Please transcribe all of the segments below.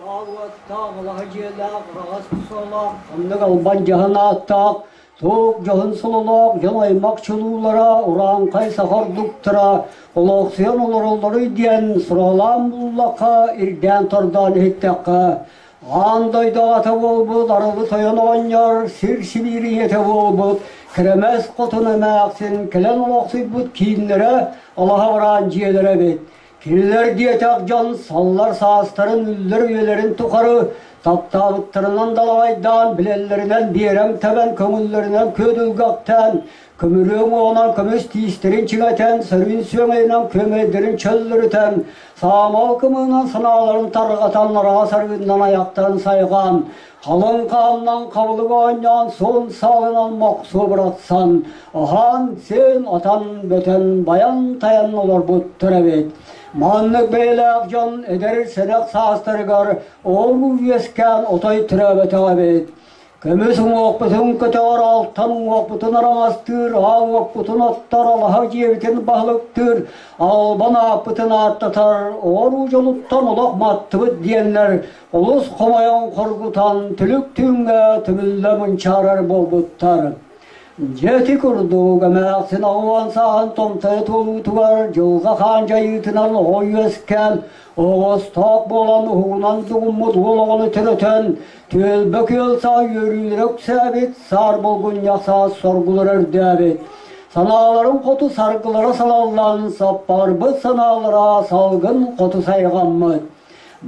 Аал уоттаах, алаһа дьиэлээх, араҕас солоох, ханнык албан дьаһан ааттаах, туох дьоһун сололоох дьон-аймах чулуулара, урааҥхай саха ордуктара олохсуйан олороллоруй диэн сураҕалаан буллахха, ирдээн тордоон иһиттэххэ, аан дойду аҕата буолбут Арылы Тойон оҕонньор сир сибиирийэтэ буолбут Кэрэмэс Хотун эмээхсин кэлэн олохсуйбут кииннэрэ алаһа бараан дьиэлэрэ эбит. Кинилэр диэтэх дьон саллар саастарын үллэр үйэлэрин тухары таптаабыттарынан далаҕайдаан, билэллэринэн биэрэҥ тэбэн, көҥүллэринэн күөдүлгэхтээн, көмүрүө уҥуоҕунан көмүс тиистэрин чиҥэтэн, сөрүүн сүөҥэйинэн күөмэйдэрин чөллөрүтэн, саамал кымыынан санааларын тарҕатан, араҕас арыгыннан айахтарын сайҕаан, халыҥ хааннан хабылык оонньоон, суон саалынан мохсуо бырахсан, аһаан-сиэн, атан, бөтөн, байан-тайан олорбуттар эбит. Маннык бэйэлээх дьон эдэр сэнэх саастарыгар оҕолуу үөскээн отой төрөөбөтөх эбит. Көмүс уҥуохпутун көтөҕөр, алтан уҥуохпутун араҥастыыр, аал уоппутун оттор, алаһа дьиэбитин баһылыктыыр, албан ааппытын ааттатар, оҕоруу дьолуттан олох маттыбыт диэннэр олус хомойон хоргутан түлүк түүҥҥэ түмүллэ мунчаарар буолбуттар. Дьэ ити курдук эмээхсин 80 сааһын томтойо туолуутугар дьылҕа хаан дьайыытынан оҕо үөскээн, оҕостоох буолан уһугунан дугуммут уол оҕону төрөтөн, түөлбэ күөл саа үөрүүлэрэ үксээбит, саар булгунньах саас соргулара үрдээбит. Санааларын хоту саргылара салаллан, саппарбыт санаалара салгын хоту сайҕаммыт.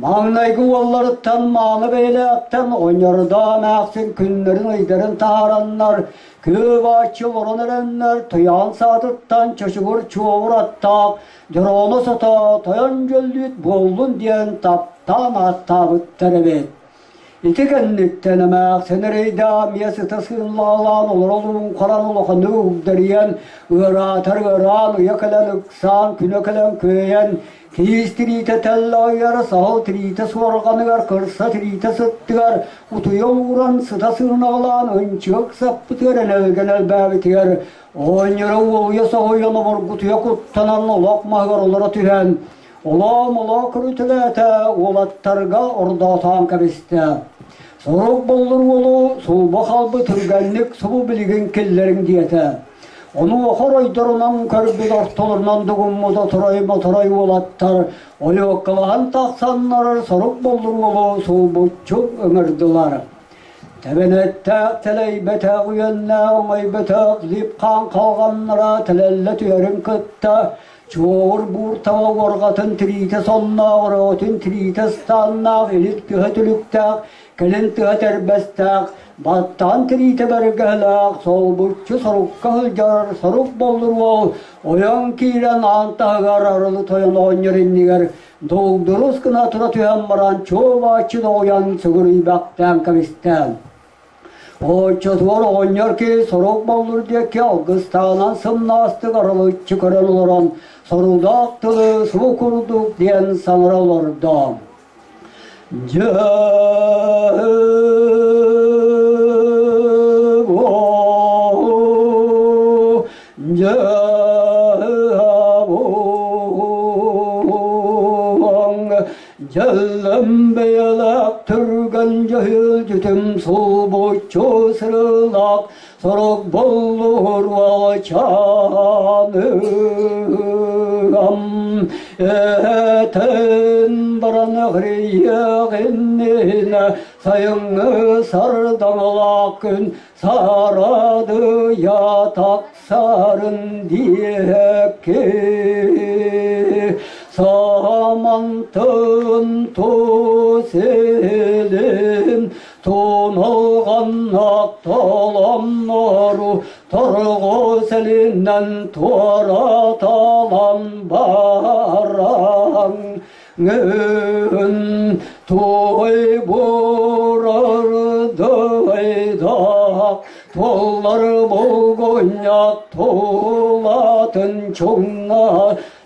Маҥнайгы уолларыттан мааны бэйэлээхтэн оҕонньордоох эмээхсин күннэрин-ыйдарын таһаараннар, күө-бааччы олорон эрэннэр, тойоон саатыттан чочугур чуоҕур аттаах, дьорооно сото тойон дьөллүүт буоллун диэн таптаан ааттаабыттар эбит. Ити кэнниттэн эмээхсин эрэйдээх эмиэ сыта сыыллаалаан олорон харан улаханнык угдарыйан, ыараатар ыараан, ыйа кэлэн ыксаан, күнэ кэлэн күөйэн, киис тириитэ тэллэҕигэр, саһыл тириитэ суорҕаныгар, кырса тириитэ сыттыгар, утуйа ууран, сыта сыынаҕалаан, ынчык саппытыгар энэлгэн элбээбитигэр, оҕонньоро уолуйа соһуйан обургутуйа куттанан олох маһыгар олоро түһэн, Олоо-молоо көрүтэлээтэ, уолаттарга ордоотоон кэбистэ. Сорук боллур уолу сулба халбы түргэнник субу билигин киллэриҥ диэтэ. Онуоха оройдорунан көрбүт ортолорунан дугуммут оторой-моторой уолаттар ойуоккалаһан тахсаннар сорук боллур уолу сулбуччу ыҥырдылар. Тэбэнэттээх тэлэйбэтэх үөннээх оҥойбөтөх лип-хаан халҕаннара тэлэллэ түһэрин кытта Чуоҕур буур таба уорҕатын тириитэ сонноох, өрөҕөтүн тириитэ ыстааннаах, илит тыһа түлүктээх, кэлин тыһа тэрбэстээх, баттаан тириитэ бэргэһэлээх, солбуччу сорукка сылдьар сорук боллур уол ойон киирэн аан таһыгар арылы тойон оҕонньор иннигэр долгдурус гына тура түһэн баран чуо-бааччы доҕуйан сүгүрүйбэхтээн кэбистэ. Оччотугар оҕонньор киһи сорук боллур диэки алгыстаанан сымнаастык арылыччы көрөн олорон сорудаах тылы субу курдук диэн саҥара олордо. Дьэ Дьэллэм бэйэлээх түргэн дьөһүөлдьүтүм сулбуччу сырылаах сорук боллур уолчааныгам этэн баран ыгырыйыах иннинэ сайыҥҥы сардаҥалаах күн сарадыйа тахсарын диэки Самантын туселин туналганнак толамнору торго селиннен туораталан баран ngын той бурардайдак толлар болгонньак тулатын чуҥна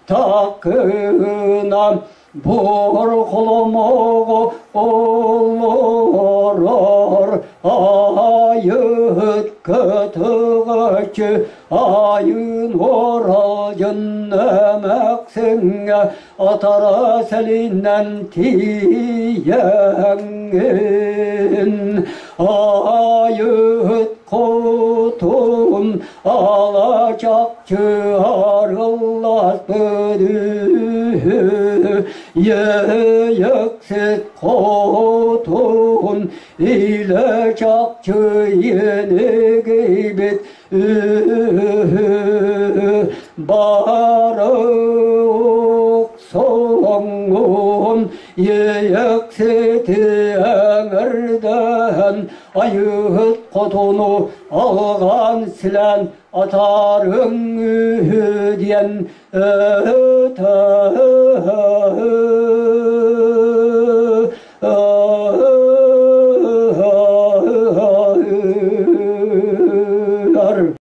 такына буор холомоҕо олорор айыт кытыгачы айын оралдьын эмэксиҥҥэ атара. сэлинэн тиийэҥҥин айыт хотун ала чахчы арылласпыт үһү Иэйэксит хотун илэ чахчы иэнигийбит үһү бары охсоҥҥун Иэйэксити эҥэрдэһэн айыыһыт хотуну алҕаан силээн атаарыҥ үһү диэн.